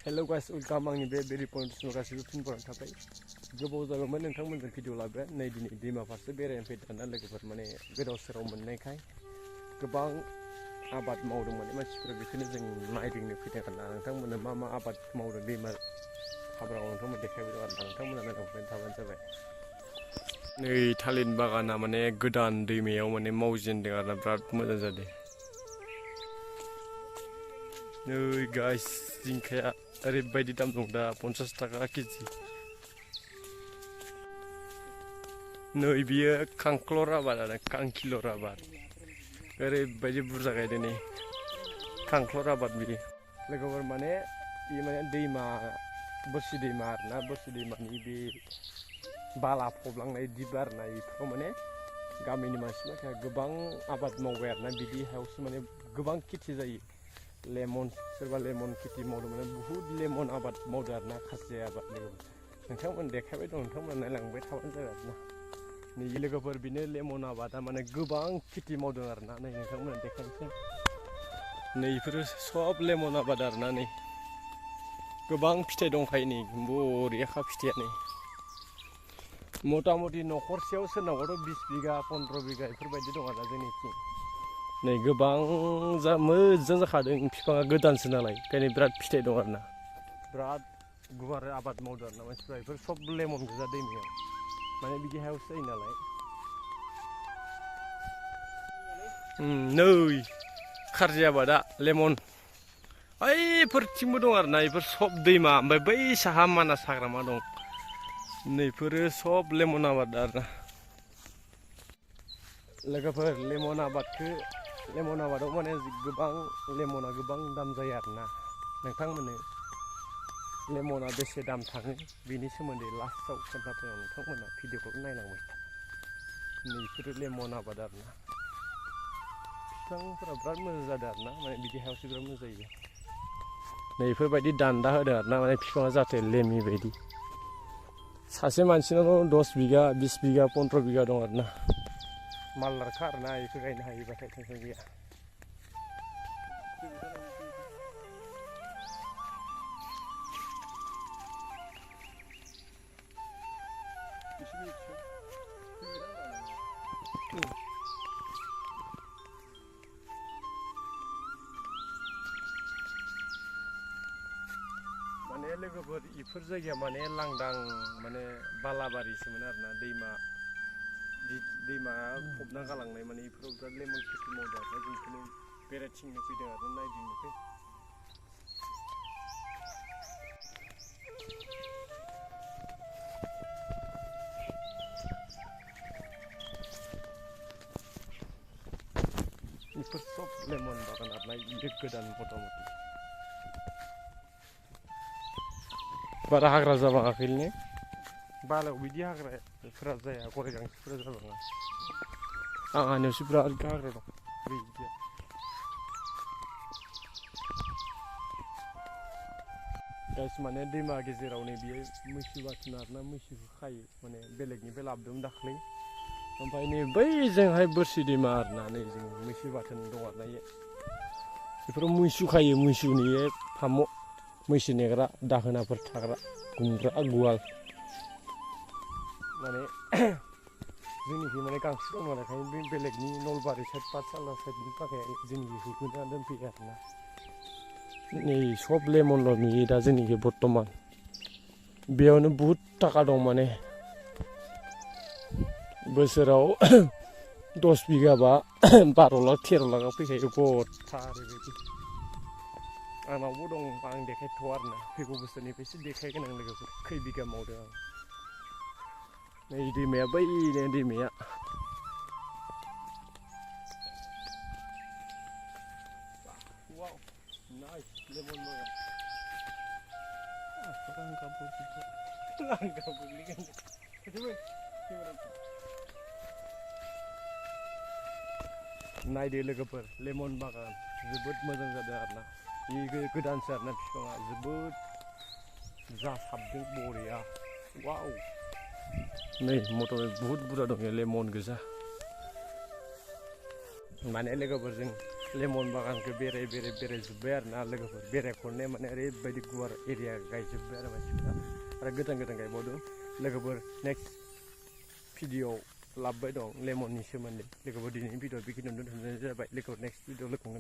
Hello guys welcome आंनि बे Barry पइन्टसिम गासिबो फिनफोराव थाबाय गोबाव जाबायमोन नोंथांमोनजों भिडिअ लाबाय नै दिनै दैमा फारसे बेरायनो फैदोंना लोगोफोर माने गोदाव सोराव मोननायखाय गोबां आबाद मावदों माने मानसिफोरा बेखौनो जों नायदिंनो फैदों आरोना नोंथांमोननो मा मा आबाद मावदों दैमा हाब्राङाव नोंथांमोन देखायबाय दं आरोना नोंथांमोना नायलांबाय थाबानो जाबाय। नै थालिर बागाना माने गोदान दैमायाव माने मावजेनदों आरोना बिराद मोजां जादों। नै गाइस जिंखाया ओरैबायदि दाम दं दा 50 थाखा केजि। नै बियो खांखलर आबाद आरो खांखिलर आबाद ओरैबायदि बुरजा गायदों नै खांखलर आबाद बियो लोगोफोर माने बे माने दैमा बोरसि दैमा आरोना बोरसि दैमानि बे बाला फबलांनाय दिप आरोना बेफोराव माने गामिनि मानसिफ्रा गोबां आबाद मावबाय आरोना बिदि हायावसो माने गोबां खेथि जायो। लेमन सोरबा लेमन खेथि मावदों माने बुहुद लेमन आबाद मावदों आरोना खासिया आबाद लोगोफोर नोंथांमोन देखायबाय दं नोंथांमोन नायलांबाय थाबानो जाबाय आरोना नै लोगोफोर बिनो लेमन आबादा माने गोबां खेथि मावदों आरोना नै नोंथांमोन देखायनोसै नै बेफोरो सब लेमन आबाद आरोना नै गोबां फिथाइ दंखायो नै बरियाखा फिथाइया नै मथा मथि न'खरसेयाव सोरनावबाथ' 20 बिगा 15 बिगा बेफोरबायदि दं आरोना जोंनिथिं नै गोबां मोजां जाखादों बिफाङा गोदानसो नालाय ओंखायनो बिराद फिथाइ दं आरोना बिराद गुवार आबाद मावदों आरोना मानसिफ्रा बेफोर सब लेमन गोजा दैमायाव माने बिदि हायावसो जायो नालाय नै खारजि आबादा लेमन ओइफोरथिंबो दं आरोना बेफोर सब दैमा ओमफ्राय बै साहा मानास हाग्रामा दं नैफोरो सब लेमन आबाद आरोना लोगोफोर लेमन आबादाव माने गोबां लेमना गोबां दाम जायो आरोना नोंथांमोननो लेमना बेसे दाम थाङो बेनि सोमोन्दै लास्टआव खोन्थाफैयो नोंथांमोना भिडिअखौ नायलांबाय नैफोरो लेमन आबाद आरोना बिफांफोरा बिराद मोजां जादों आरोना माने बिदि हायावसो बिराद मोजां जायो नैफोरबायदि दान्दा होदों आरोना माने बिफाङा जाहाथे लेमि बायदि सासे मानसिनाव 10 बिगा 20 बिगा 15 बिगा दं आरोना मालदारखा आरोना बेखौ गायनो हायोबाथाय टेनसन गैया माने लोगोफोर इफोर जायगाया माने लांदां माने बालाबारिसोमोन आरोना दैमा फबना गालांनाय माने इफोराव बिराद लेमन खेथि मावदों आरोना जों बेखौनो बेरायथिंनो फैदों आरो नायदिंनो फै बेफोर सब लेमन बागान आरोना इयो गोदान मथा मथि बारा हाग्रा जाबाङाखैनो बालायाव बिदि हाग्राफोरा जाया गराय गांसोफोरा जाबाङा आं हानायावसो बिराद हाग्रा दं बिदिया गाइस माने दैमा गेजेराव नै बियो मैसो बाथोन आरोना मैसोखौ खायो माने बेलेगनिफ्राय लाबोदोंमोन दाख्लै ओमफ्राय नै बैजोंहाय बोरसि दैमा आरोना नै जों मैसो बाथोन दं आरोना बेफोराव मैसो खायो मैसोनि फाम' मैसो नेग्रा दाहोनाफोर थाग्रा गुमग्रा गुवाल माने जोंनिखि माने गांसो दं नालाय बे बेलेगनि नलबारि साइड पाठसाला साइडनि थाखाय जोंनिखि होना दोनफैयो आरोना नै सब लेमनल' नुयो दा जोंनिखि बर्थमान बेयावनो बहुद थाखा दं माने बोसोराव 10 बिगाबा 12 लाख 13 लाखआव फैखायो गथा ओरैबायदि आंनावबो दं आं देखायथ'आ आरोना फैगौ बोसोरनिफ्रायसो देखायगोन आं लोगोफोर खै बिगा मावदों आं नै दैमाया बैनो दैमाया वाव नाइस लेमन बागान नायदो लोगोफोर लेमन बागान जोबोद मोजां जादों आरोना बे गोदानसो आरोना बिफाङा जोबोद जासाबदों बरिया वाव नै मटर बुहुद बुरजा दं लेमन गोजा माने लोगोफोर जों लेमन बागानखौ बेरायजोब्बाय आरो ना लोगोफोर बेरायखननाया माने ओरैबायदि गुवार एरिया गायजोब्बाय आरो मानसिफ्रा आरो गोदान गायबावदों लोगोफोर नेक्स्ट भिडिअ लाबोबाय दं लेमननि सोमोन्दै लोगोफोर दिनैनि भिडिअ बेखिनियावनो दोनथ'नाय जाबाय लोगोफोर नेक्स्ट भिडिअ लोगो